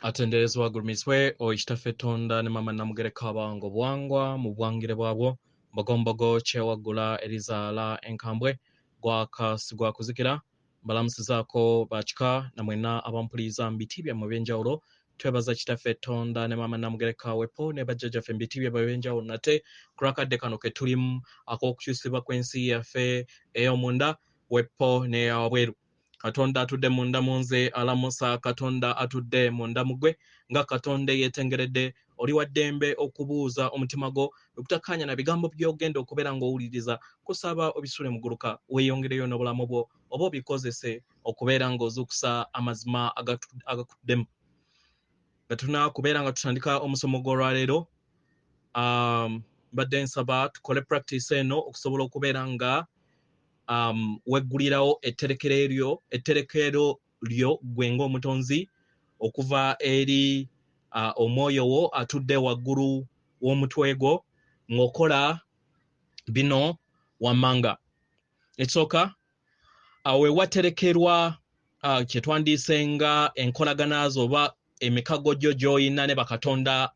Atenderezebwa agulumizibwe oyo Kitaffe Tonda ne Maama Namugereka abawanga obuwangwa mu buwangire bwabwo, Mbogombogo kyewaggula erizaala enkambwe, gwaka sigwa kuzikira. Mbalamusizaako bakika na mwenna abampuliriza mu biti byammwe eby'enjawulo. Twebaza Kitaffe Tonda ne Maama Namugereka wepo ne bajjajjaffe mu biti byammwe eby'enjawulo nate ku lw'akadde kano ke tulimu ak'okukyusibwa kw'ensi yaffe ey'omunda wepo n'eyawabweru. Katonda atudde munda mu nze alamusa Katonda atudde munda mu ggwe nga Katonda eyeetengeredde. Oli wa ddembe okubuuza omutima gwo bwe gutakkaanya na bigambo by'ogenda okubeera ng'owuliriza. Kusaba obisule muguluka weeyongereyo n'obulamu bwo oba obikozese okubeera ng'ozuukusa amazima agakutuddemu. Nga tunaba kubeera nga tutandika omusomo gw'olwaleero, mbadde nsaba tukole practice eno okusobola okubeera nga weggulirawo etterekero eryo, etterekero lyo ggwe ng'omutonzi okuva eri omwoyo wo atudde waggulu w'omutwe gwo ng'okola bino wammanga. Ekisooka, awo we waterekerwa kye twandiise nga enkolagana zo oba emikago gyo gy'olina ne bakatonda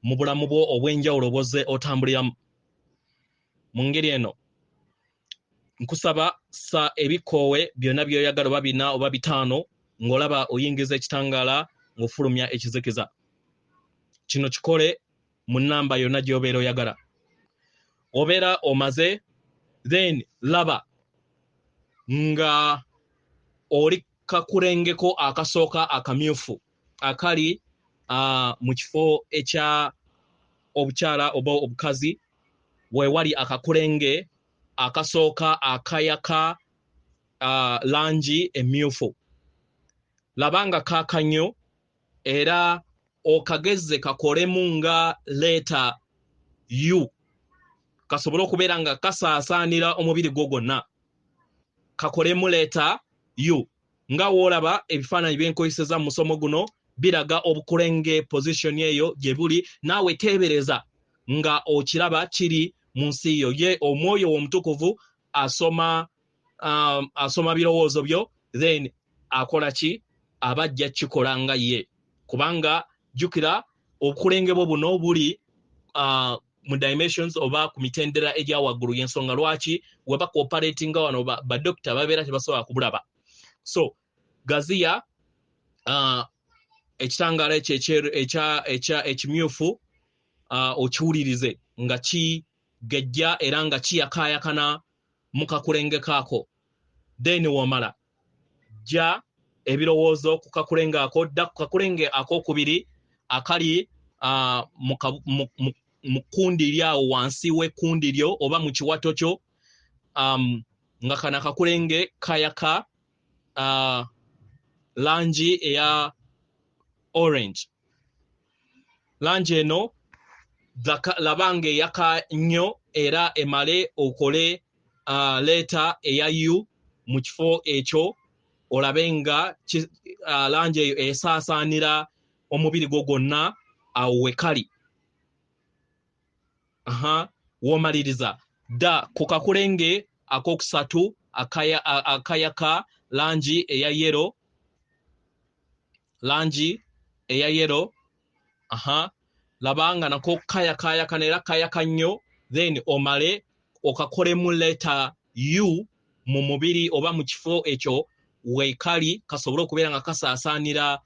mu bulamu bwo obw'enjawulo bw'ozze otambuliramu. Mu ngeri eno nkusaba sa ebikoowe byonna by'oyagala oba 4 oba 5 ng'olaba oyingiza ekitangaala ng'ofulumya ekizikiza. Kino kikole mu nnamba yonna gy'obeera oyagala. Obeera omaze, then laba nga oli kakulengeko akasooka akamyufu akali mu kifo ekya obukyala oba obukazi, weewali akakulenge akasooka akayaka langi emyufu. Laba nga kaaka nnyo era okageze kakolemu nga leeta U, kasobole okubeera nga kasaasaanira omubiri gwo gwonna. Kakolemu leeta U nga w'olaba ebifaananyi bye nkozesezza mu musomo guno biraga obukulenge position eyo gye buli, naawe teebereza nga okiraba kiri mu nsi yo. Ye omwoyo omutukuvu asoma birowoozo byo, then akola ki? Aba ajja kikola nga ye, kubanga jjukira obukulenge bwo buno buli mu dimensions oba ku mitendera egya waggulu. Y'ensonga lwaki we bakuoperatinga wano badokita babeera tebasobola kubulaba. So gaziya ekitangaala ekyo ekimyufu, okiwulirize nga kigejja era nga kiyakaayakana mu kakulenge kaako. Then womala jja ebirowoozo ku kakulenge ako, dda ku kakulenge akookubiri akali mu kkundi lyawo wansi w'ekkundi lyo oba mu kiwato kyo, nga kano akakulenge kayaka langi eya orange. Langi eno laba ng'eyaka nnyo era emale okole leeta eya U mu kifo ekyo, olabe nga langi eyo esaasaanira omubiri gwo gwonna awo we kali. W'omaliriza dda ku kakulenge akokusatu akayaka langi eya yellow, langi eya yellow. Laba nga nako kayakaayakana era kayaka nnyo, then omale okakolemu leeta U mu mubiri oba mu kifo ekyo weekali, kasobole okubeera nga kasaasaanira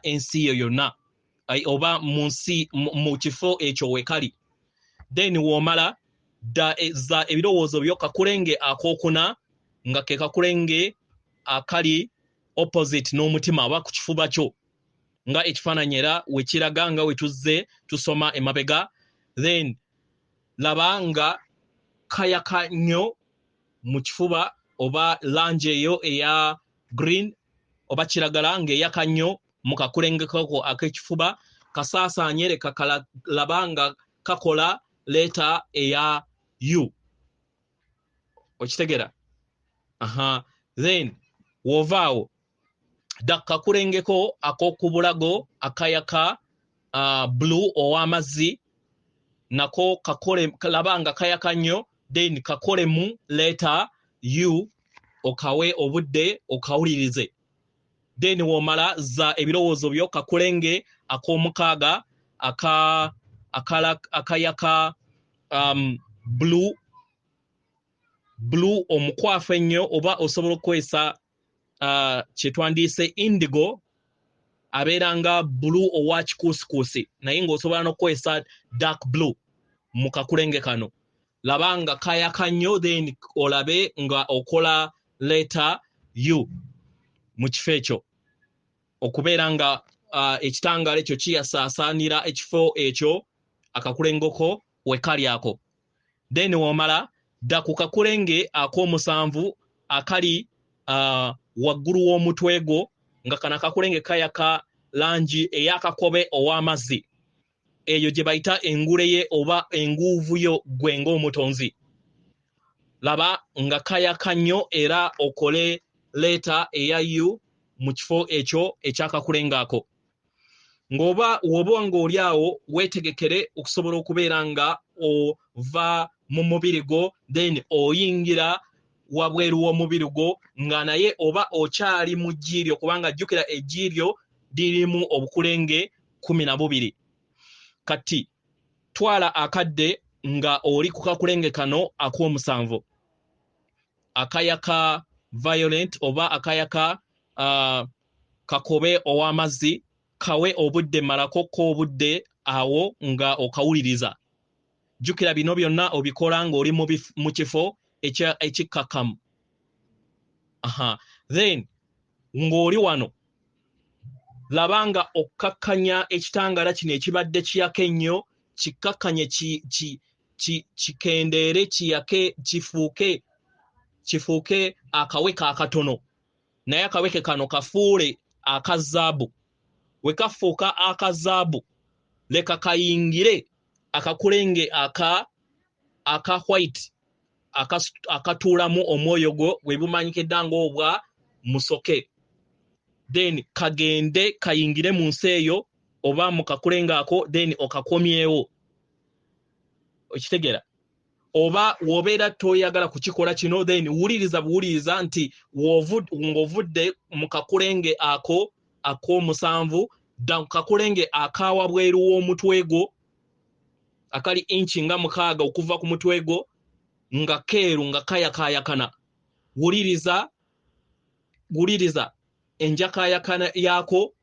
ensi yo yonna oba mu nsi mu kifo ekyo weekali. Then w'omala dda za ebirowoozo byo kakulenge akookuna, nga ke kakulenge akali opposite n'omutima oba ku kifuba kyo, nga ekifaananyi era we kiraga nga we tuzze tusoma emabega. Then laba nga kayaka nnyo mu kifuba oba langi eyo eya green oba kiragala ng'eyaka nnyo mu kakulenge kako ak'ekifuba, kasaasaanye, leka laba nga kakola leeta eya U. Okitegera? Then w'ovaawo dda kakulengeko ak'okubulago akayaka blue ow'amazzi, nako kakole, laba nga kayaka nnyo, then kakolemu leeta U, okawe obudde okawulirize. Then womala za ebirowoozo byo kakulenge ak'omukaaga akayaka blue blue omukwafu ennyo, oba osobola okukozesa kye twandiise indigo, abeera nga blue owa kikuusikuusi, naye ng'osobola n'okukozesa dark blue mu kakulenge kano. Laba nga kayaka nnyo, then olabe nga okola letter U mu kifo ekyo, okubeera nga ekitangaala ekyo kiyasaasaanira ekifo ekyo akakulengeko we kali ako. Then womala dda ku kakulenge ak'omusanvu akali waggulu w'omutwe gwo, nga kano akakulenge kayaka langi ey'akakobe ow'amazzi, eyo gye bayita engule ye oba enguuvu yo ggwe ng'omutonzi. Laba nga kayaka nnyo era okole leeta eya U mu kifo ekyo ekyakakulenge ako. Ng'oba woba ng'oli awo weetegekere okusobola okubeera nga ova mu mubiri gwo, then oyingira wabweru w'omubiri gwo, nga naye oba okyali mu ggi lyo, kubanga jjukira eggi lyo lirimu obukulenge 12. Kati twala akadde nga oli ku kakulenge kano ak'omusanvu akayaka violent oba akayaka kakobe ow'amazzi, kawe obudde, malako ko obudde awo nga okawuliriza. Jjukira bino byonna obikola ng'oli mu kifo ekikkakkamu. Aha. Then ng'oli wano laba nga okkakkanya ekitangaala kino ekibadde kiyaka ennyo, kikkakkanye, kikendeere, kiyake, kifuuke akaweke akatono, naye akaweke kano kafuule aka zaabu. We kafuuka aka zaabu, leka kayingire akakulenge aka white akatuulamu omwoyo gwo bwe bumanyikidde ng'obwa musoke. Then kagende kayingire mu nsi eyo oba mu kakulenge ako, then okakomyewo. Okitegeera? Oba w'obeera toyagala kukikola kino, then wuliriza buwuliriza nti ng'ovudde mu kakulenge ako ak'omusanvu, dda ku kakulenge akawabweru w'omutwe gwo akali inchi nga 6 okuva ku mutwe gwo, nga keeru nga kayakaayakana. Wuliriza, wuliriza enjakaayakana yaako,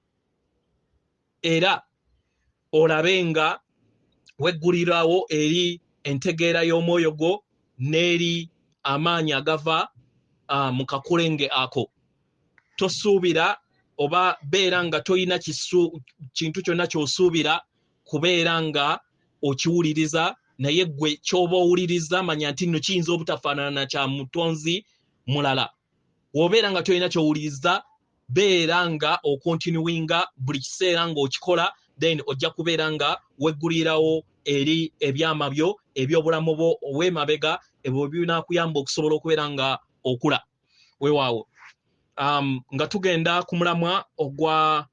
era olabe nga weggulirawo eri entegeera y'omwoyo gwo n'eri amaanyi agava mu kakulenge ako. Tosuubira oba beera nga toyina kintu kyonna ky'osuubira kubeera nga okiwuliriza, naye ggwe ky'oba owuliriza manya nti nno kiyinza obutafaanana na kya mutonzi mulala. W'obeera nga toyina ky'owuliriza, beera nga okontinuwinga buli kiseera ng'okikola, then ojja kubeera nga weggulirawo eri ebyama byo eby'obulamu bwo obw'emabega, ebyo binaakuyamba okusobola okubeera nga okula. Weewaawo. Nga tugenda ku mulamwa ogwa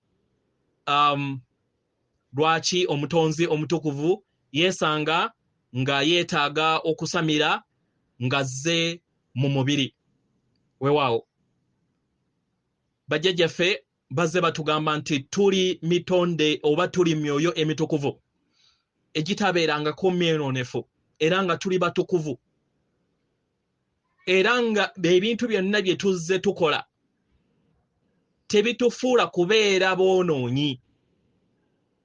lwaki omutonzi omutukuvu yeesanga nga yeetaaga okusamira ng'azze mu mubiri. Weewaawo. Bajjajjaffe bazze batugamba nti tuli mitonde oba tuli myoyo emitukuvu egitabeerangako myonoonefu, era nga tuli batukuvu, era nga ebintu byonna bye tuzze tukola tebitufuula kubeera boonoonyi.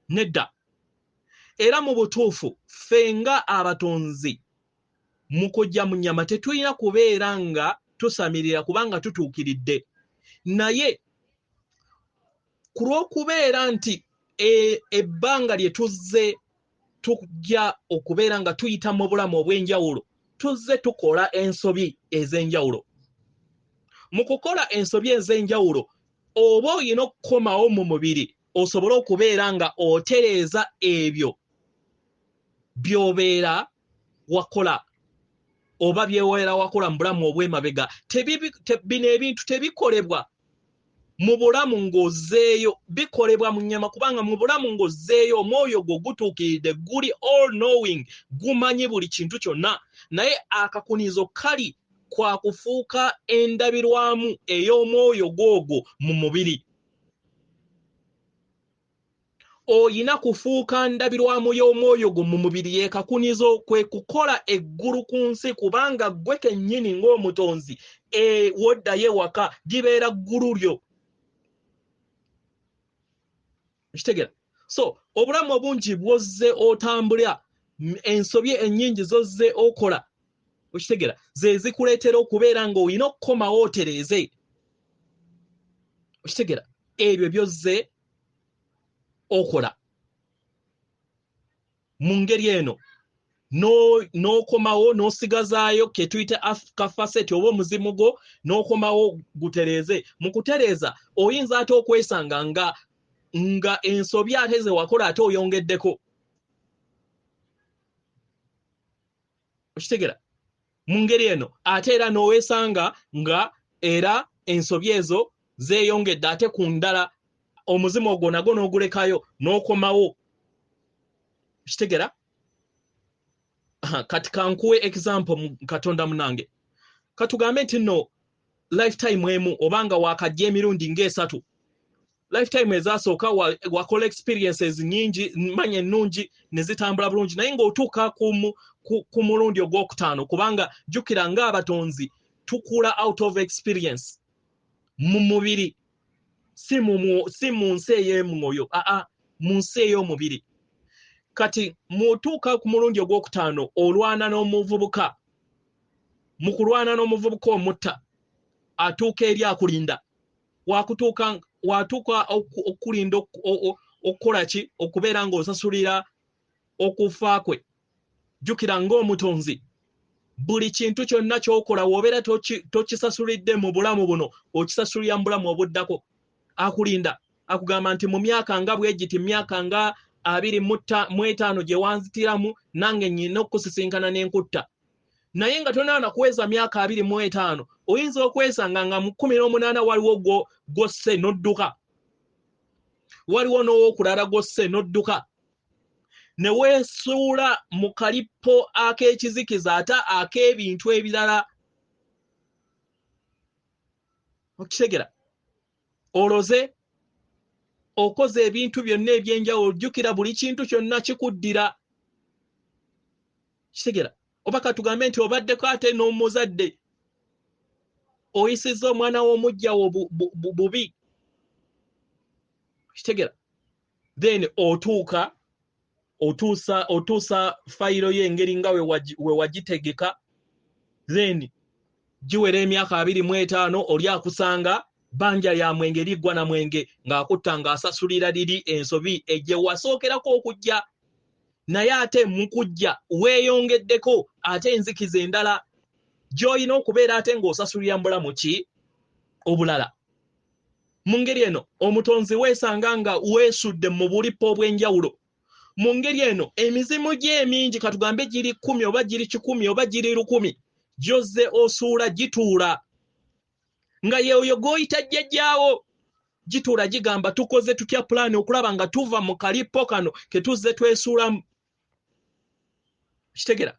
Nedda. Era mu butuufu ffe nga abatonzi mu kujja mu nnyama tetulina kubeera nga tusamirira kubanga tutuukiridde, naye ku lw'okubeera nti ebbanga lye tuzze tujja okubeera nga tuyita mu bulamu obw'enjawulo, tuzze tukola ensobi ez'enjawulo. Mu kukola ensobi ez'enjawulo oba olina okukomawo mu mubiri osobole okubeera nga otereeza ebyo by'obeera wakola oba byeweera wakola mu bulamu obw'emabega. Bino ebintu tebikolebwa mu bulamu ng'ozzeeyo, bikolebwa mu nnyama, kubanga mu bulamu ng'ozzeeyo omwoyo gwo gutuukiridde, guli all knowing, gumanyi buli kintu kyonna, naye akakunizo kali kwa kufuuka endabirwamu ey'omwoyo gw'ogwo mu mubiri. Oyina kufuuka ndabirwamu y'omwoyo gwo mu mubiri, yeekakunizo kwe kukola eggulu ku nsi, kubanga ggwe kennyini ng'omutonzi woddayo ewaka gibeera ggulu lyo. Kitegera? So obulamu obungi bwozze otambula, ensobi ennyingi zozze okola, okitegera, ze zikuleetera okubeera ng'olina okukomawo otereeze. Okitegera? Ebyo byozze okola mu ngeri eno n'okomawo n'osigazaayo ke tuyita kafaseti oba omuzimu gwo, n'okomawo gutereeze. Mu kutereeza oyinza ate okwesanga nga ensobi ate ze wakola ate oyongeddeko. Okitegera? Mu ngeri eno ate era n'owesanga nga era ensobi ezo zeeyongedde ate ku ndala, omuzimu ogwo nagwo n'ogulekayo n'okomawo. Okitegera? Kati kankuwe example mu Katonda munange. Katugambe nti nno lifetime emu obanga wakajja emirundi ng'esatu. Lifetime ezasooka wakola experiences nyingi, manya ennungi ne zitambula bulungi, naye ng'otuuka ku mulundi ogwokutaano, kubanga jjukira ng'abatonzi tukula out of experience mu mubiri, si mu nsi ey'emwoyo, aa mu nsi ey'omubiri. Kati mutuuka ku mulundi ogwokutaano olwana n'omuvubuka. Mu kulwana n'omuvubuka omutta, atuuka eri akulinda. Watuuka okulinda okukola ki? Okubeera ng'osasulira okufa kwe. Jjukira ng'omutonzi buli kintu kyonna ky'okola w'obeera tokisasulidde mu bulamu buno, okisasulira mu bulamu obuddako. Akulinda, akugamba nti mu myaka nga bwe giti, myaka nga 25 gye wanzitiramu, nange nnyina okusisinkana n'enkutta. Naye nga tonaana kuweza myaka 25, oyinza okwesanga nga mu 18 waliwo gwosse n'odduka, waliwo n'owokulala gwosse n'odduka, ne weesuula mu kalippo ak'ekizikiza ate ak'ebintu ebirala. Okitegera? Oloze okoze ebintu byonna ebyenjawulo, ojjukira buli kintu kyonna kikuddira. Kitegera? Oba katugambe nti obaddeko ate n'omuzadde, oyisizza omwana w'omuggya wo bubi. Kitegera? Then otuuka otuusa fayiro ye engeri nga we wagitegeka, then giwera emyaka 25 oli akusanga banja lya mwenge liggwa na mwenge, ng'akutta ng'asasulira liri ensobi egye wasookerako okujja. Naye ate mu kujja weeyongeddeko ate enzikiza endala gy'olina okubeera ate ng'osasulira mu bulamu ki obulala. Mu ngeri eno omutonzi weesanga nga weesudde mu bulipo obw'enjawulo. Mu ngeri eno emizimu gye emingi, katugambe giri 10 oba giri 100 oba giri 1000, gy'ozze osuula gituula nga yeeyo gw'oyita jjajjaawo. Gituula gigamba tukoze tutya pulaani okulaba nga tuva mu kalipo kano ke tuzze twesuulamu. Kitegera?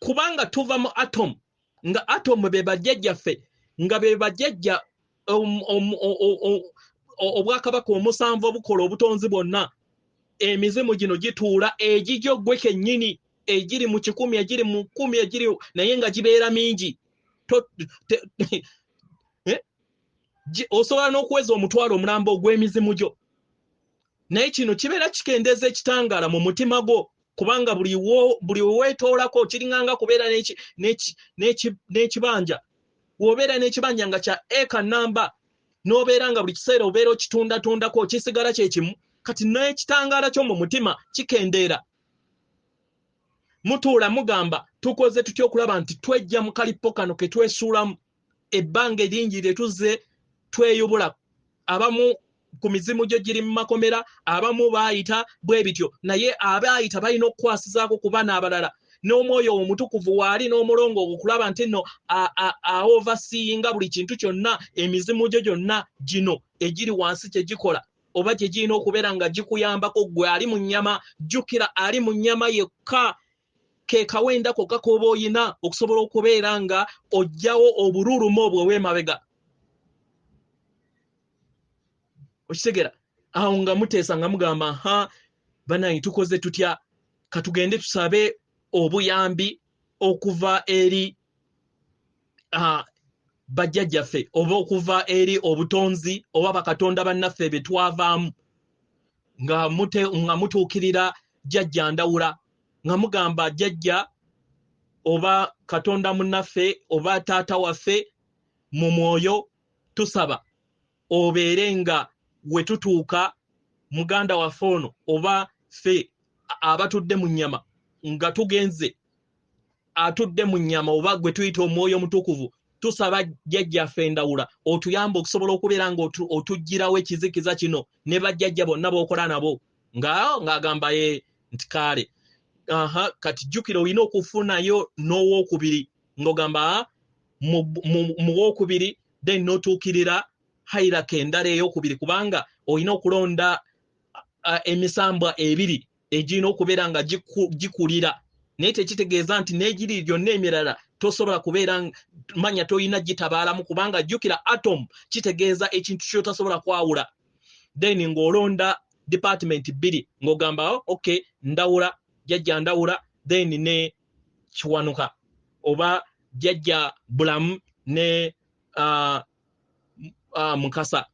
Kubanga tuva mu atom, nga atom be bajjajjaffe, nga be bajjajja obwakabaka omusanvu obukola obutonzi bwonna. Emizimu gino gituula egigyo ggwe kennyini, egiri mu 100, egiri mu 10, egiri, naye nga gibeera mingi. Osobola n'okuweza omutwalo omulamba ogw'emizimu gyo. Naye kino kibeera kikendeeza ekitangaala mu mutima gwo, kubanga buli weetoolako kiringanga kubeera n'ekibanja. W'obeera n'ekibanja nga kya eka namba, n'obeera nga buli kiseera obeera okitundatundako, kisigala kye kimu. Kati n'ekitangaala kyo mu mutima kikendeera. Mutuula mugamba tukoze tutya okulaba nti twejja mu kalipo kano ke twesuulamu ebbanga eringi lye tuzze tweyubula. Abamu ku mizimu gyo giri mu makomera, abamu baayita bwe bityo, naye abaayita balina okukwasizaako ku bana abalala. N'omwoyo omutukuvu waali n'omulongo okulaba nti nno aoverseeinga buli kintu kyonna, emizimu gyo gyonna gino egiri wansi kye gikola oba gye girina okubeera nga gikuyambako ggwe ali mu nnyama. Jjukira ali mu nnyama yekka ke kawenda kokka k'oba oyina okusobola okubeera nga oggyawo obululumu obwo obw'emabega. Okitegera? Awo nga muteesa nga mugamba, ha bannange tukoze tutya, katugende tusabe obuyambi okuva eri bajjajjaffe oba okuva eri obutonzi oba bakatonda bannaffe be twavaamu. Nga mutuukirira jjajja Ndawula, nga mugamba jjajja oba katonda munnaffe oba taata waffe mu mwoyo, tusaba obeere nga we tutuuka muganda waffe ono oba ffe abatudde mu nnyama nga tugenze atudde mu nnyama oba gwe tuyita omwoyo omutukuvu, tusaba jjajjaffe Ndawula otuyambe okusobola okubeera nga otuggyirawo ekizikiza kino ne bajjajja bonna b'okola nabo. Ng'agamba ye nti kale. Aha, kati jjukira olina okufunayo n'owookubiri ng'ogamba mu wookubiri, then n'otuukirira hierarchy endala ey'okubiri, kubanga olina okulonda emisambwa ebiri egirina okubeera nga gikulira. Naye tekitegeeza nti n'egiri gyonna emirala tosobola kubeera manya tolina gitabaalamu, kubanga jjukira atom kitegeeza ekintu ky'otasobola kwawula. Then ng'olonda department bbiri ng'ogamba okay, Ndawula, jjajja Ndawula, then ne Kiwanuka oba jjajja Bulamu ne Mukasa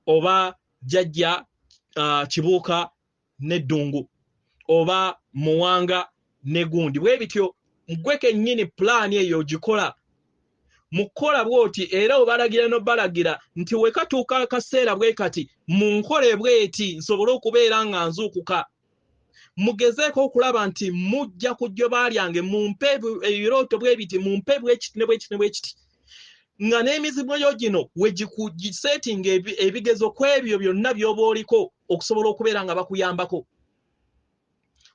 oba jjajja Kibuuka n'Eddungu oba Muwanga ne gundi. Bwe bityo gwe kennyini pulaani eyo ogikola. Mu kukola bw'oti era obalagira n'obalagira nti we katuuka akaseera bwe kati mu nkole bw'eti nsobole okubeera nga nzuukuka. Mugezeeko okulaba nti mujja ku jjoba lyange, mumpe ebirooto bwe biti, mumpe bwe kiti ne bwe kiti ne bwe kiti. Nga n'emizimu yo gino we gisetinga ebigezo ku ebyo byonna by'oba oliko okusobola okubeera nga bakuyambako.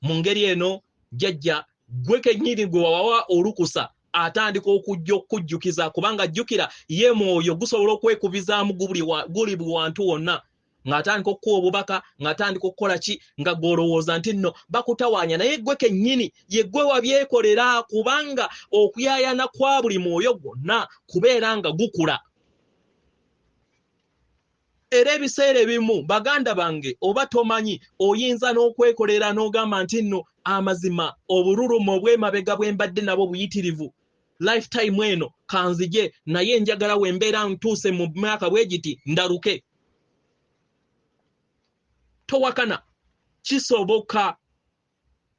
Mu ngeri eno jjajja gwe kennyini gwe wawa olukusa atandika okujja okukujjukiza, kubanga jjukira ye mwoyo gusobola okwekubizaamu guli buli wantu wonna, ng'atandika okukuwa obubaka, ng'atandika okukola ki, nga gw'olowooza nti nno bakutawaanya, naye gwe kennyini ye gwe wabyekolera, kubanga okuyaayana kwa buli mwoyo gwonna kubeera nga gukula. Era ebiseera ebimu baganda bange oba tomanyi oyinza n'okwekolera n'ogamba nti nno amazima obululumu obw'emabega bwe mbadde nabwo buyitirivu, lifetime eno kanzije, naye njagala we mbeera ntuuse mu myaka bwe giti ndaluke. Towakana, kisoboka,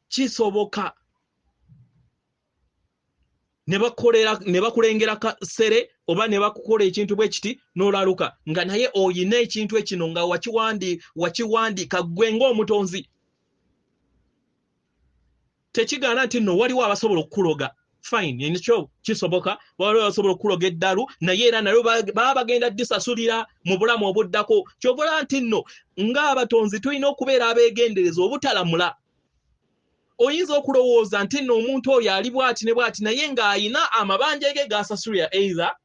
kisoboka. Ne bakulengera kasere oba ne bakukola ekintu bwe kiti n'olaluka, nga naye oyina ekintu ekino nga wakiwandiika ggwe ng'omutonzi. Tekigaana nti nno waliwo abasobola okukuloga, fine, ekyo kisoboka, waliwo abasobola okukuloga eddalu, naye era nalyo baba bagenda ddisasulira mu bulamu obuddako. Ky'ovola nti nno ng'abatonzi tulina okubeera abeegendereza obutalamula. Oyinza okulowooza nti nno omuntu oyo ali bw'ati ne bw'ati, naye ng'ayina amabanja ge g'asasulira either,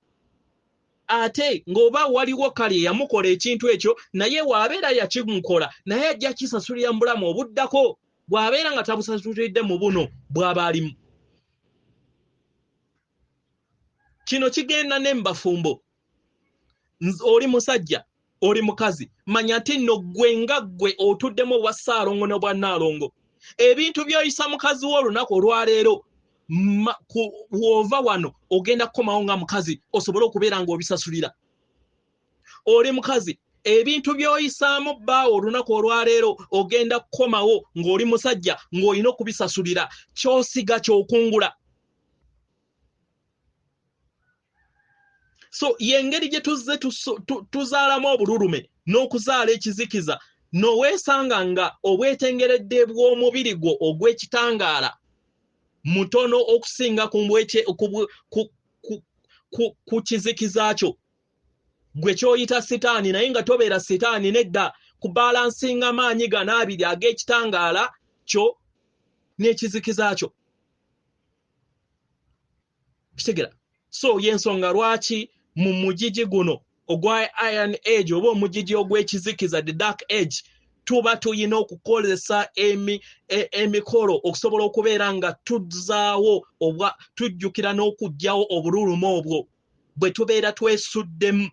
ate ng'oba waliwo kale eyamukola ekintu ekyo, naye w'abeera yakimukola naye ajja kisasulira mu bulamu obuddako, bw'abeera nga tabusasulidde mu buno bw'aba alimu. Kino kigenda ne mu bafumbo. Oli musajja, oli mukazi, manya nti nno ggwe nga ggwe otuddemu obwa ssaalongo n'obwa nnaalongo. Ebintu by'oyisa mukazi wo olunaku olwaleero, w'ova wano ogenda kukomawo nga mukazi osobole okubeera ng'obisasulira. Oli mukazi, ebintu by'oyisaamu bbaawo olunaku olwaleero ogenda kukomawo ng'oli musajja ng'olina okubisasulira. Ky'osiga ky'okungula. So y'engeri gye tuzze tuzaalamu obululume n'okuzaala ekizikiza, n'oweesanga nga obwetengeredde bw'omubiri gwo ogw'ekitangaala mutono okusinga ku kizikiza kyo. Gwe ky'oyita sitaani, naye nga tobeera sitaani nedda, kubalansinga maanyi gano abiri ag'ekitangaala kyo n'ekizikiza kyo. Kitegera? So y'ensonga lwaki mu mugigi guno ogwa Iron Age oba omugigi ogw'ekizikiza, the Dark Age, tuba tulina okukozesa emikolo okusobola okubeera nga tuzaawo oba tujjukira n'okuggyawo obululumu obwo bwe tubeera twesuddemu.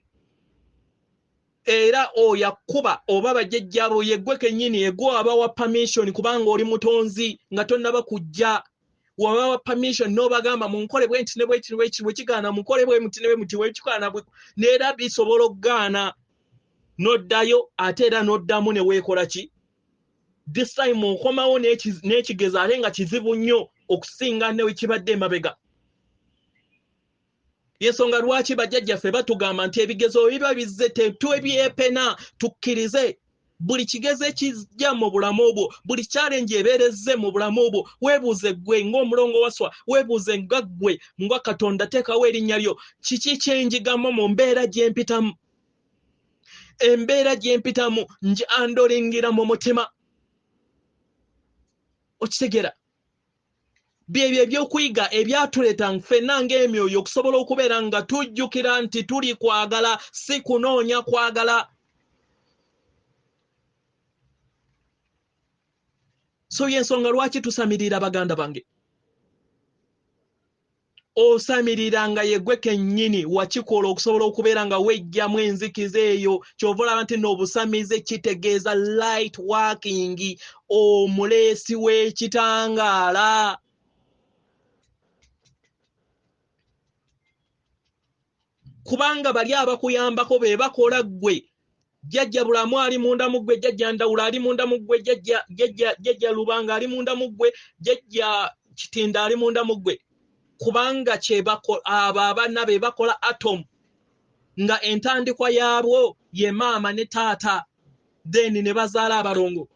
Era oyo akkuba oba bajjajjaabo yeggwe kennyini, yeggwe abawa permission kubanga oli mutonzi nga tonnaba kujja. Wabawa permission n'obagamba munkole bwe nti ne bwe kiti bwe kiti, bwe kigaana munkole bwe muti ne bwe muti, bwe kigaana n'era bisobola okugaana. N'oddayo ate era n'oddamu ne weekola ki? This time okomawo n'ekigezo ate nga kizibu nnyo okusinga ne we kibadde emabega. Yensonga lwaki bajjajjaffe batugamba nti ebigezo biba bizze tetwebyepena, tukkirize buli kigezo ekijja mu bulamu bwo, buli challenge ebeerezze mu bulamu bwo. Weebuuze ggwe ng'omulongo waswa, weebuuze nga ggwe nga Katonda teekawo erinnya lyo, kiki kye njigamu mu mbeera gye mpitamu? Embeera gye mpitamu njandolingira mu mutima. Okitegeera? Byebyo ebyokuyiga ebyatuleeta ffenna ng'emyoyo okusobola okubeera nga tujjukira nti tuli kwagala, si kunoonya kwagala. So y'ensonga lwaki tusamirira baganda bange. Osamirira nga yeggwe kennyini wakikola okusobola okubeera nga weggyamu enzikiza eyo. Ky'ova olaba nti n'obusamize kitegeeza light working, omuleesi w'ekitangaala. Kubanga bali abakuyambako be bakola ggwe. Jjajja Bulamu ali munda mu ggwe, Jjajja Ndawula ali munda mu ggwe, Jjajja Lubanga ali munda mu ggwe, Jjajja Kitinda ali munda mu ggwe. Kubanga abo abaana be bakola atom nga entandikwa yaabwo ye maama ne taata, then ne bazaala abalongo.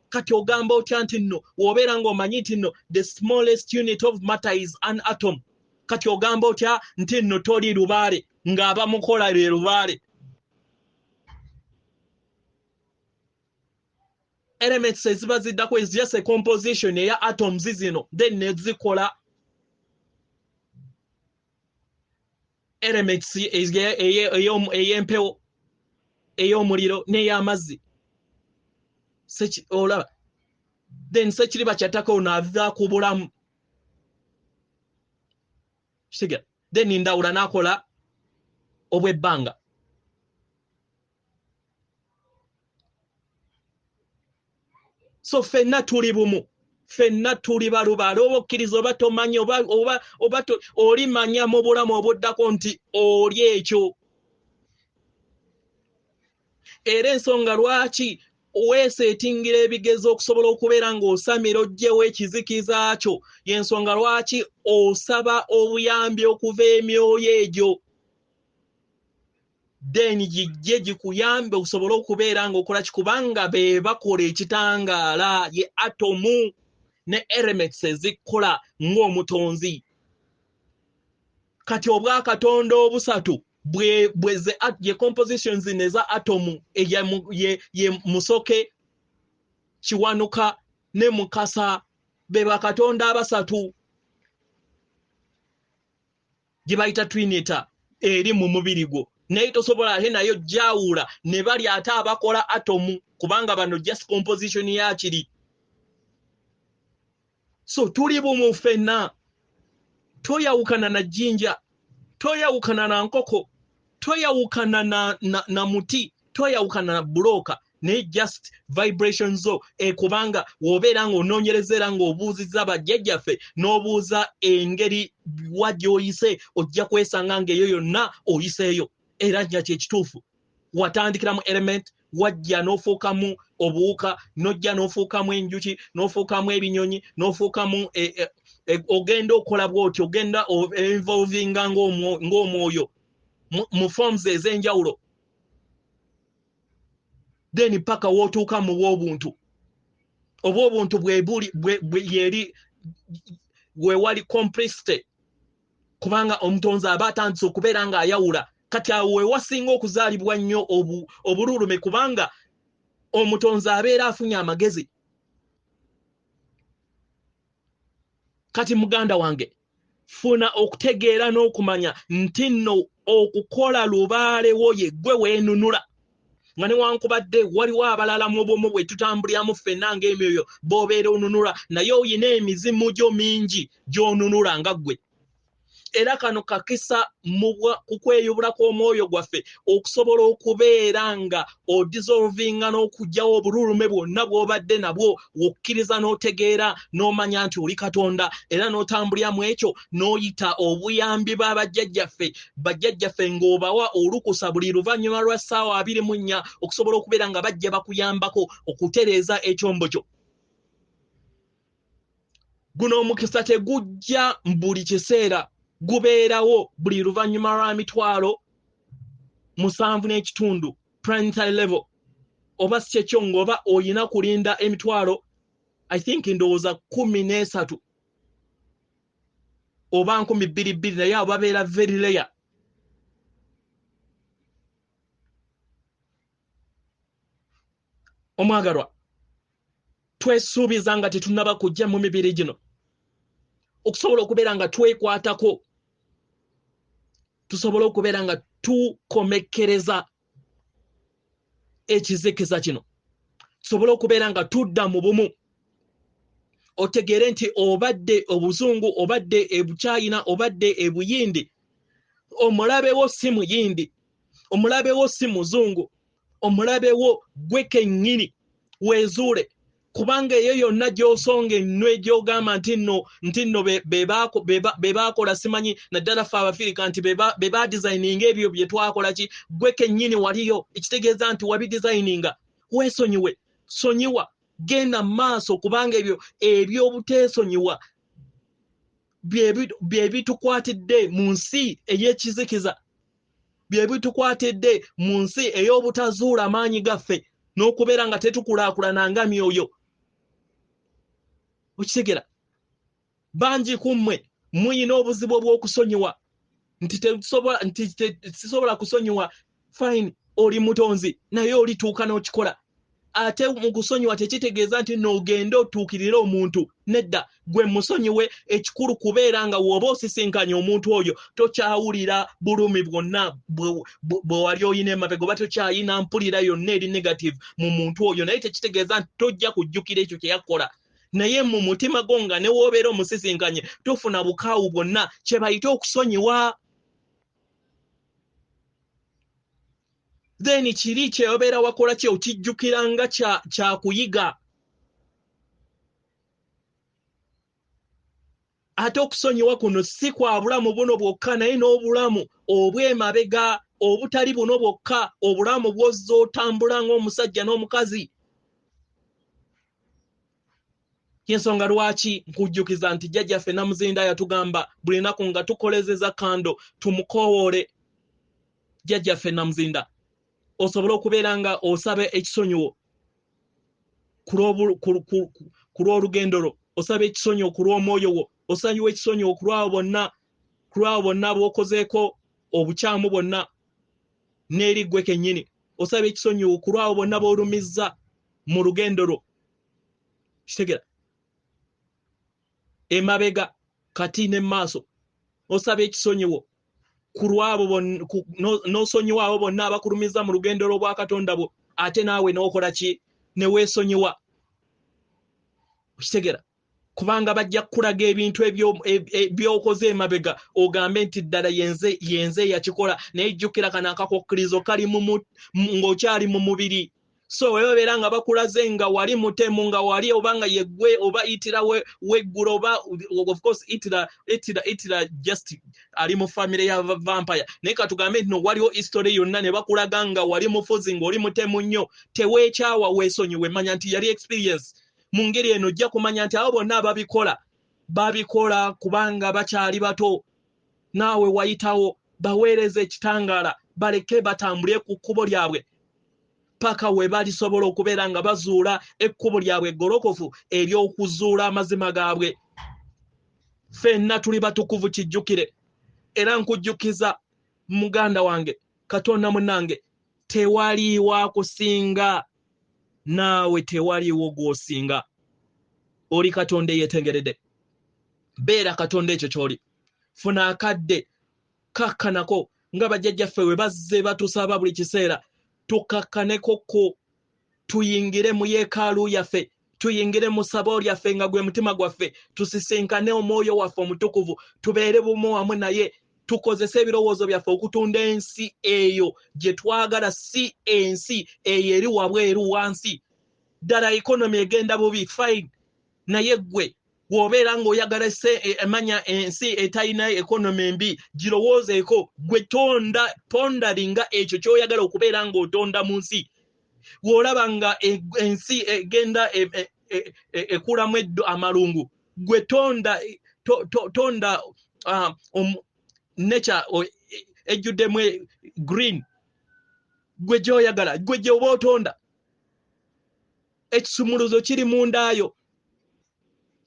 Kati ogamba otya nti nno w'obeera ng'omanyi nti nno the smallest unit of matter is an atom, kati ogamba otya nti nno toli lubaale ng'abamukola lwe lubaale? Elements eziba ziddako is just a composition eya atoms zino, then ne zikola elements ey'empewo, ey'omuliro n'ey'amazzi. Olaba then sekiriba kyattaka ono ava ku bulamu. Kitegeera? Then Ndawula n'akola obw'ebbanga. So ffenna tuli bumu, ffenna tuli balubaale. Oba okkiriza oba tomanyi, oba olimanya mu bulamu obuddako nti oli ekyo. Era ensonga lwaki weeseetingira ebigezo okusobola okubeera ng'osamira oggyewo ekizikiza kyo, y'ensonga lwaki osaba obuyambi okuva emyoyo egyo, then gijje gikuyambe okusobola okubeera ng'okola ki, kubanga be bakola ekitangaala, ye atomu ne elements ezikola ng'omutonzi. Kati obwakatonda obusatu ye compositions zino eza atomu, ye Musoke, Kiwanuka ne Mukasa, be bakatonda abasatu gye bayita trinity eri mu mubiri gwo. Naye tosobola ate nayo gyawula ne bali ate abakola atomu, kubanga bano just composition ya kiri. So tuli bumu ffenna, toyawukana na jjinja, toyawukana na nkoko, toyawukana na muti, toyawukana na bulooka, naye just vibration zo kubanga w'obeera ng'onoonyereza era ng'obuuzizza bajjajjaffe n'obuuza engeri wa gy'oyise, ojja kwesanga ng'eyo yonna oyiseeyo. Era nga kye kituufu, watandikira mu element, wajja n'ofuukamu obuwuka, n'ojja n'ofuukamu enjuki, n'ofuukamu ebinyonyi, n'ofuukamu ogenda okola bw'otyo, ogenda evolvinga ng'omwoyo mu forms ez'enjawulo, then paka w'otuuka mu bw'obuntu. Obw'obuntu bwe buli yeri we wali complicity, kubanga omutonzi aba atandise okubeera ng'ayawula. Kati awo we wasinga okuzaalibwa nnyo obululume, kubanga omutonzi abeera afunye amagezi. Kati muganda wange, funa okutegeera n'okumanya nti nno okukola lubaale wo ye ggwe weenunula, nga newankubadde waliwo abalala mu bwomu bwe tutambuliramu ffenna ng'emyoyo b'obeera onunula, naye oyina emizimu gyo mingi gy'onunula nga ggwe. Era kano kakisa ku kweyubula kw'omwoyo gwaffe okusobola okubeera nga odissolvinga n'okuggyawo obululume bwonna bw'obadde nabwo, okkiriza n'otegeera n'omanya nti oli Katonda, era n'otambulira mu ekyo n'oyita obuyambi bwa bajjajjaffe, bajjajjaffe ng'obawa olukusa buli luvannyuma lwa ssaawa 24 okusobola okubeera nga bajja bakuyambako okutereeza ekyombo kyo. Guno omukisa tegujja buli kiseera, gubeerawo buli luvannyuma lwa 7,500 planetary level, oba si kyekyo ng'oba oyina kulinda emitwalo I think ndowooza 13 oba 2,000, naye abo babeera very rare. Omwagalwa, twesuubiza nga tetunnaba kujja mu mibiri gino okusobola okubeera nga twekwatako, tusobole okubeera nga tukomekkereza ekizikiza kino, tusobole okubeera nga tudda mu bumu. Otegeere nti obadde obuzungu, obadde ebuchina, obadde ebuyindi, omulabe wo si muyindi, omulabe wo si muzungu, omulabe wo gwe kennyini. Weezuule, kubanga eyo yonna gy'osonga ennwe gy'ogamba nti nno be baakola, simanyi naddala ffe Abafirika nti be badesigninga ebyo bye twakola ki, gwe kennyini waliyo, ekitegeeza nti wabidesigninga. Weesonyiwe, sonyiwa, genda mu maaso, kubanga ebyo eby'obuteesonyiwa bye bitukwatidde mu nsi ey'ekizikiza, bye bitukwatidde mu nsi ey'obutazuula maanyi gaffe n'okubeera nga tetukulaakulana nga myoyo. Okitegera, bangi ku mmwe muyina obuzibu obw'okusonyiwa nti sisobola kusonyiwa. Fine, oli mutonzi, naye olituuka n'okikola. Ate mu kusonyiwa tekitegeeza nti n'ogende otuukirire omuntu, nedda, gwe musonyiwe. Ekikulu kubeera nga w'oba osisinkanye omuntu oyo tokyawulira bulumi bwonna bwe wali oyina emabega, oba tokyayina mpulira yonna eri negative mu muntu oyo, naye tekitegeeza nti tojja kujjukira ekyo kye yakola. Naye mu mutima gwo nga ne w'obeera omusisinkanye tofuna bukaawu bwonna, kye bayita okusonyiwa. Then kiri kyeobeera wakola kye okijjukira nga kyakuyiga. Ate okusonyiwa kuno si kwa bulamu buno bwokka, naye n'obulamu obw'emabega obutali buno bwokka, obulamu bw'ozza otambula ng'omusajja n'omukazi. Y'ensonga lwaki nkujjukiza nti jjajjaffe Namuzinda yatugamba buli lunaku nga tukolezeza kando tumukowoole jjajjaffe Namuzinda, osobole okubeera nga osaba ekisonyiwo ku lw'olugendo lwo, osaba ekisonyiwo ku lw'omwoyo wo, osonyiwa ekisonyiwo ku lw'abo bonna b'okozeeko obukyamu bwonna n'eri ggwe kennyini, osaba ekisonyiwo ku lw'abo bonna b'olumizza mu lugendo lwo. Kitegera, emabega kati ne maaso, osaba ekisonyiwo ku lw'abo n'osonyiwa abo bonna abakulumiza mu lugendo lw'obwakatonda bwo, ate naawe n'okola ki, ne weesonyiwa. Okitegera, kubanga bajja kukulaga ebintu by'okoze emabega ogambe nti ddala yenze yakikola, naye jjukira kano akakokkirizo kali ng'okyali mu mubiri. So webabeera nga bakulaze nga wali mutemu, nga wali oba nga yeggwe oba Hitler w'eggulu, oba of course Hitler just ali mu family ya vampire, naye katugambe nti no waliwo history yonna ne bakulaga nga wali mufuzi ng'oli mutemu nnyo, teweekyawa, weesonyiwe, manya nti yali experience. Mu ngeri eno ojja kumanya nti abo bonna ababikola babikola kubanga bakyali bato, naawe wayitawo, baweereza ekitangaala, baleke batambule ku kkubo lyabwe paka we balisobola okubeera nga bazuula ekkubo lyabwe eggolokofu ery'okuzuula amazima gaabwe. Ffenna tuli batukuvu, kijjukire. Era nkujjukiza muganda wange, Katonda munnange, tewaliiwo akusinga, naawe tewaliiwo gw'osinga. Oli Katonda eyeetengeredde, beera Katonda ekyo ky'oli. Funa akadde, kakkanako nga bajjajjaffe we bazze batusaba buli kiseera, tukakkanekokko, tuyingire mu yeekaalu yaffe, Tuyingire mu ssabo lyaffe nga gwe mutima gwaffe, tusisinkane omwoyo waffe omutukuvu, tubeere bumu wamu naye, tukozese ebirowoozo byaffe okutunda ensi eyo gye twagala, si ensi eyo eri wabweru wansi. Ddala economy egenda bubi, fine, naye ggwe bw'obeera ng'oyagala emanya ensi etalina economy embi, girowoozeeko ggwe, tonda pondaringa ekyo ky'oyagala okubeera ng'otonda mu nsi. Bw'olaba nga ensi egenda ekulamu amalungu, ggwe tonda nature ejjuddemu green, ggwe gy'oyagala, ggwe gy'oba otonda. Ekisumuluzo kiri mundaayo.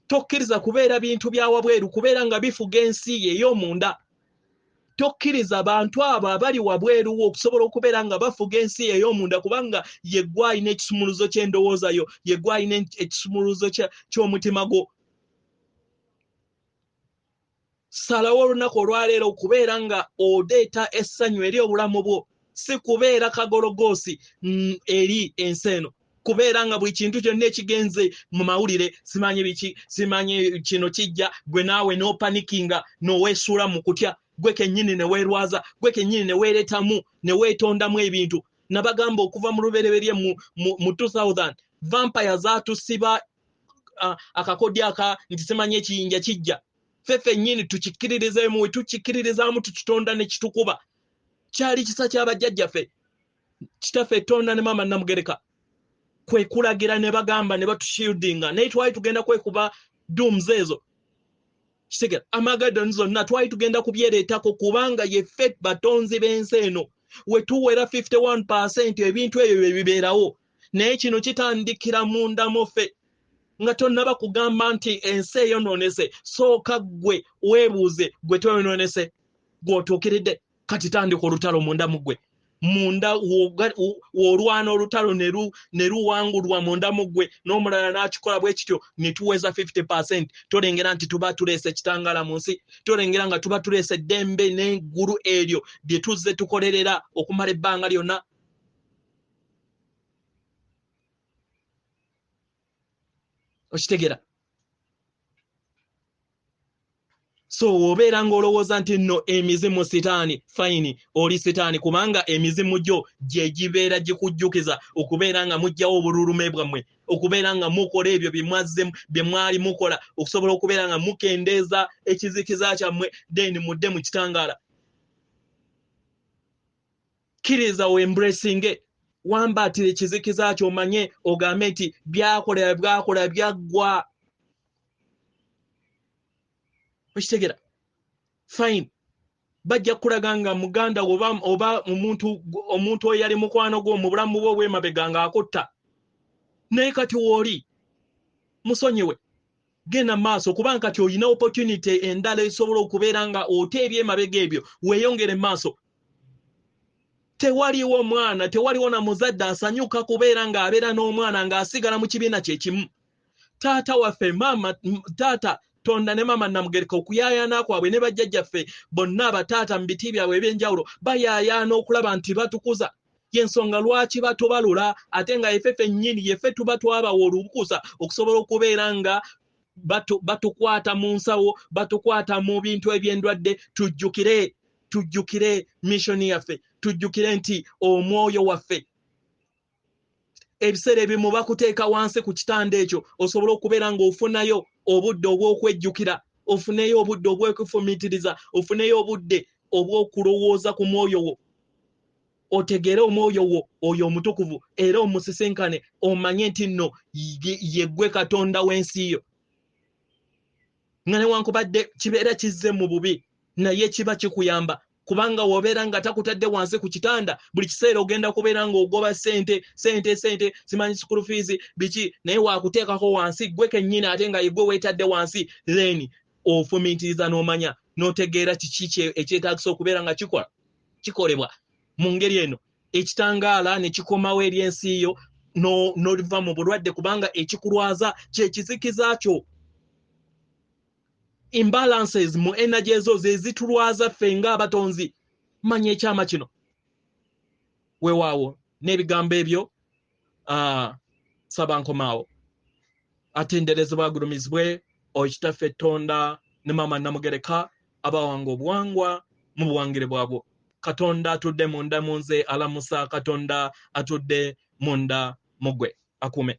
Tokkiriza kubeera bintu bya wabweru kubeera nga bifuga ensi ey'omunda. Tokkiriza bantu abo abali wabweru wo okusobola okubeera nga bafuga ensi ey'omunda, kubanga ye ggwe alina ekisumuluzo ky'endowooza yo, ye ggwe alina ekisumuluzo ky'omutima gwo. Salawo olunaku olwaleero okubeera nga odeeta essanyu eri obulamu bwo, si kubeera kagologoosi eri ensi eno, kubeera nga buli kintu kyonna ekigenze mu mawulire, simanyi biki, simanyi kino kijja, gwe naawe n'opanikinga n'oweesuula mu kutya, gwe kennyini ne weerwaza, gwe kennyini ne weereetamu ne weetondamu ebintu. Nabagamba okuva mu lubereberye mu 2000 vampire zaatusiba akakodyo aka nti simanyi ekiyinja kijja, ffe ffennyini tukikkiririzeemu, we tukikkiririzaamu tukitonda ne kitukuba. Kyali kisa ky'abajjajjaffe, kitaffe Tonda ne maama Namugereka, kwe kulagira ne bagamba ne batushieldinga, naye twali tugenda kwekuba dooms ezo. Kitegera Armageddon zonna twali tugenda kubyereetako, kubanga yeffe batonzi b'ensi eno. We tuwera 51% ebintu ebyo bye bibeerawo, naye kino kitandikira munda mu ffe. Nga tonnaba kugamba nti ensi eyonoonese, sooka ggwe weebuuze ggwe toyonoonese, gw'otuukiridde. Kati tandika olutalo munda mu ggwe, munda w'olwana olutalo ne luwangulwa munda mu ggwe, n'omulala n'akikola bwe kityo ne tuweza 50%. Tolengera nti tuba tuleese ekitangaala mu nsi, tolengera nga tuba tuleese eddembe n'eggulu eryo lye tuzze tukolerera okumala ebbanga lyonna. Okitegera? So obeera ng'olowooza nti nno emizimu sitaani, fine, oli sitaani, kubanga emizimu gyo gye gibeera gikujjukiza okubeera nga muggyawo obululume bwammwe, okubeera nga mukola ebyo bye mwali mukola, okusobola okubeera nga mukendeeza ekizikiza kyammwe, then mudde mu kitangaala. Kkiriza o-embracinge, wambaatira ekizikiza kyo, omanye ogambe nti byakola byakola byaggwa. Okitegera? Fine, bajja kulaga nga muganda oba omuntu oyo yali mukwano gwo mu bulamu bwo obw'emabega ng'akutta, naye kati w'oli musonyiwe, genda maaso, kubanga kati olina opportunity endala esobola okubeera nga ota ebyemabega ebyo, weeyongere maaso. Tewaliwo mwana, tewaliwo na muzadde asanyuka kubeera ng'abeera n'omwana ng'asigala mu kibiina kye kimu. Taata waffe, maama, taata Tonda ne maama Namugereka okuyaayaana kwabwe ne bajjajjaffe bonna abataata mu biti byabwe eby'enjawulo bayaayaana okulaba nti batukuza. Y'ensonga lwaki batubalula, ate nga yeffe ffennyini yeffe tuba twabawa olukusa okusobola okubeera nga batukwata mu nsawo, batukwata mu bintu eby'endwadde. Tujjukire mission yaffe, tujjukire nti omwoyo waffe ebiseera ebimu bakuteeka wansi ku kitanda ekyo osobola okubeera ng'ofunayo obudde obw'okwejjukira, ofuneyo obudde obw'okufumiitiriza, ofuneyo obudde obw'okulowooza ku mwoyo wo, otegeere omwoyo wo oyo omutukuvu, era omusisinkane, omanye nti nno ye ggwe Katonda w'ensi yo. Nga newankubadde kibeera kizze mu bubi, naye kiba kikuyamba, kubanga w'obeera nga takutadde wansi ku kitanda, buli kiseera ogenda kubeera ng'ogoba ssente, ssente, ssente, simanyi school fees biki, naye waakuteekako wansi ggwe kennyini, ate nga ye ggwe weetadde wansi, then ofumiitiriza n'omanya n'otegeera kiki ekyetaagisa okubeera nga kikolebwa mu ngeri eno. Ekitangaala ne kikomawo eri ensi yo, n'oliva mu bulwadde, kubanga ekikulwaza kye kizikiza kyo. Imbalances mu energy ezo ze zitulwaza ffe ng'abatonzi. Manya ekyama kino. Weewaawo n'ebigambo ebyo, saba nkomaawo. Atenderezebwe agulumizibwe oyo Kitaffe Ttonda ne Maama Namugereka abawanga obuwangwa mu buwangire bwabwo. Katonda atudde munda mu nze alamusa Katonda atudde munda mu ggwe. Akuume.